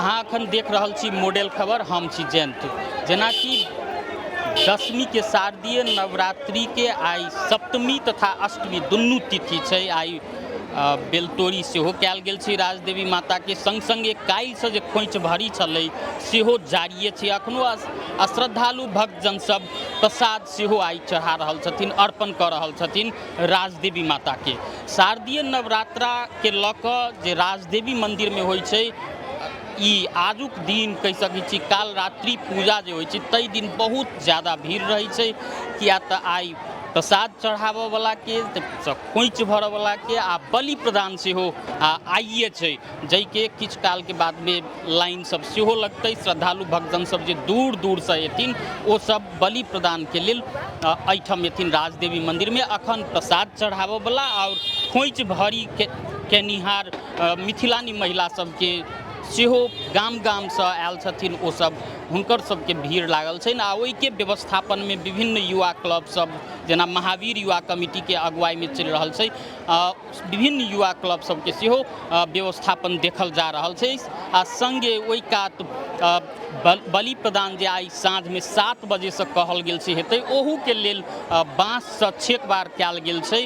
अहाँ अखन देख रहल छी मॉडल खबर, हम छी जयंत। जेनाकि दशमी के शारदीय नवरात्रि के आइ सप्तमी तथा अष्टमी दुनू तिथि छै। आइ बेलतोरी सेहो कयल गेल छै राजदेवी माताके संग संगे काल्हिसँ जे खोइछ भरी छलै सेहो जारिए छै। अखनो श्रद्धालु भक्तजन सब प्रसाद सेहो आइ चढ़ा रहल छथिन, अर्पण कऽ रहल छथिन राजदेवी माताके। शारदीय नवरात्राके लऽ कऽ जे राजदेवी मन्दिरमे होइ छै, ई आजुक दिन कहि सकै छी काल रात्रि पूजा जे होइ छै ताहि दिन बहुत ज्यादा भीड़ रहै छै, किया तऽ आइ प्रसाद चढ़ाबऽवलाके, खोइछ भरऽवलाके आ बलि प्रदान सेहो आइए छै, जाहिके किछु कालके बादमे लाइन सब सेहो लगतै। श्रद्धालु भक्तजन सब जे दूर दूरसँ एथिन ओ सब बलि प्रदानके लेल एहिठाम एथिन राजदेवी मन्दिरमे। अखन प्रसाद चढ़ाबऽवला आओर खोइछ भरी केनिहार मिथिलानी महिला सबके सेहो गाम गामसँ आयल छथिन, ओ सब हुनकर सबके भीड़ लागल छनि। आ ओहिके व्यवस्थापनमे विभिन्न युवा क्लब सब जेना महावीर युवा कमिटीके अगुवाईमे चलि रहल छै, विभिन्न युवा क्लब सबके सेहो व्यवस्थापन देखल जा रहल छै। आ सङ्गे ओहि कात बलि प्रदान जे आइ साँझमे 7 बजेसँ कहल गेल छै हेतै, ओहूके लेल बाँससँ छेकबार कयल गेल छै,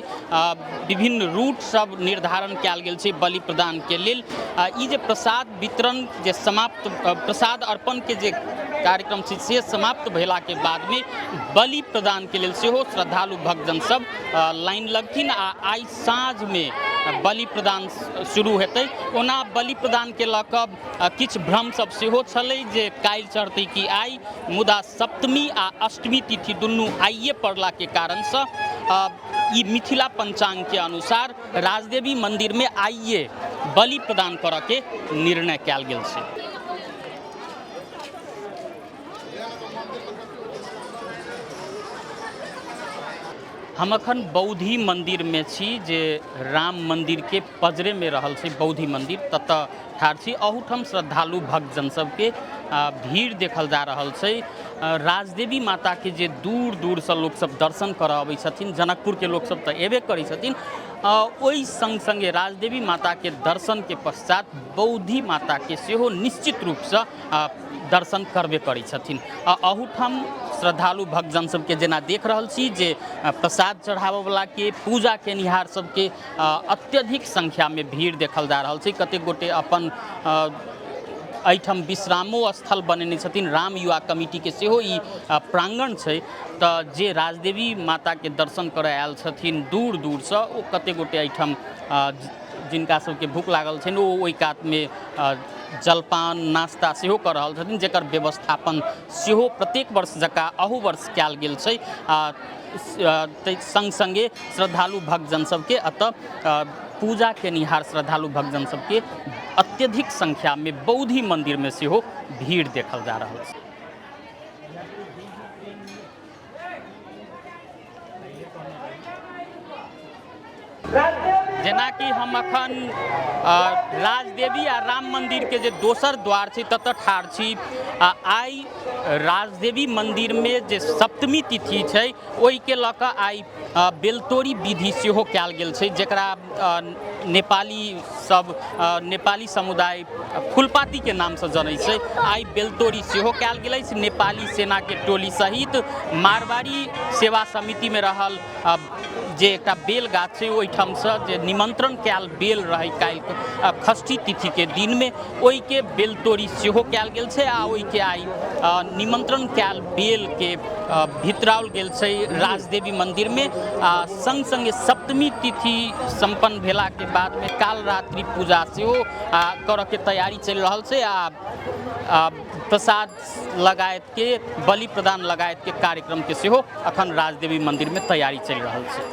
विभिन्न रूट सब निर्धारण कयल गेल छै बलि प्रदानके लेल। ई जे प्रसाद वितरण जे समाप्त प्रसाद अर्पणके जे कार्यक्रम छै से समाप्त भेलाके बादमे बलि प्रदानके लेल सेहो श्रद्धालु भक्तजन सब लाइन लगथिन आ आइ साँझमे बलि प्रदान शुरू हेतै। ओना बलि प्रदानके लऽ कऽ किछु भ्रम सब सेहो छलै जे काल्हि चढ़तै कि आइ, मुदा सप्तमी आ अष्टमी तिथि दुनू आइए पड़लाके कारणसँ ई मिथिला पञ्चाङ्गके अनुसार राजदेवी मन्दिरमे आइए बलि प्रदान करऽके निर्णय कयल गेल छै। हम अखन बौद्धि मन्दिरमे छी जे राम मन्दिरके पजरेमे रहल छै बौद्धि मन्दिर, ततऽ ठाढ़ छी। अहूठाम श्रद्धालु भक्तजन सबके भीड़ देखल जा रहल छै। राजदेवी माताके जे दूर दूरसँ लोकसब दर्शन करऽ अबै छथिन, जनकपुरके लोकसब तऽ एबे करै छथिन, ओहि सङ्ग सङ्गे राजदेवी माताके दर्शनके पश्चात बौद्धि माताके सेहो निश्चित रूपसँ दर्शन करबे करै छथिन। अहूठाम श्रद्धालु भक्तजन सबके जेना देख रहल छी जे प्रसाद चढ़ाबऽवलाके, पूजा केनिहार सबके अत्यधिक संख्यामे भीड़ देखल जा रहल छै। कतेक गोटे अपन एहिठाम विश्रामो स्थल बनेने छथिन। राम युवा कमिटीके सेहो ई प्राङ्गण छै, तऽ जे राजदेवी माताके दर्शन करऽ आयल छथिन दूर दूरसँ ओ कतेक गोटे एहिठाम जिनका सबके भूख लागल छनि ओ ओहि कातमे जलपान नास्ता सेहो कऽ रहल छथिन, जकर व्यवस्थापन सेहो प्रत्येक वर्ष जकाँ अहू वर्ष कयल गेल छै। आ ताहि सङ्ग सङ्गे श्रद्धालु भक्तजन सबके एतऽ पूजा केनिहार श्रद्धालु भक्तजन सबके अत्यधिक संख्यामे बौद्धि मन्दिरमे सेहो भीड़ देखल जा रहल छै। जेनाकि हम अखन राजदेवी आ राम मन्दिरके जे दोसर द्वार छै ततऽ ठाढ़ छी। आ आइ राजदेवी मन्दिरमे जे सप्तमी तिथि छै ओहिके लऽ कऽ आइ बेलतोरी विधि सेहो कयल गेल छै, जकरा नेपाली सब नेपाली समुदाय फुलपातीके नामसँ जनै छै। आइ बेलतोरी सेहो कयल गेल अछि। नेपाली सेनाके टोली सहित मारवाड़ी सेवा समितिमे रहल जे एकटा बेल गाछ छै ओहिठामसँ जे निमंत्रण कयल बेल रहै काल्हि षष्ठी तिथिके दिनमे, ओहिके बेलतोरी सेहो कयल गेल छै। आ ओहिके आइ निमंत्रण कयल बेलके भितराओल गेल छै राजदेवी मन्दिरमे। आ सङ्ग सङ्गे सप्तमी तिथि सम्पन्न भेलाके बादमे काल रात्रि पूजा सेहो करऽके तैयारी चलि रहल छै। आ प्रसाद लगायतके बलि प्रदान लगायतके कार्यक्रमके सेहो अखन राजदेवी मन्दिरमे तैयारी चलि रहल छै।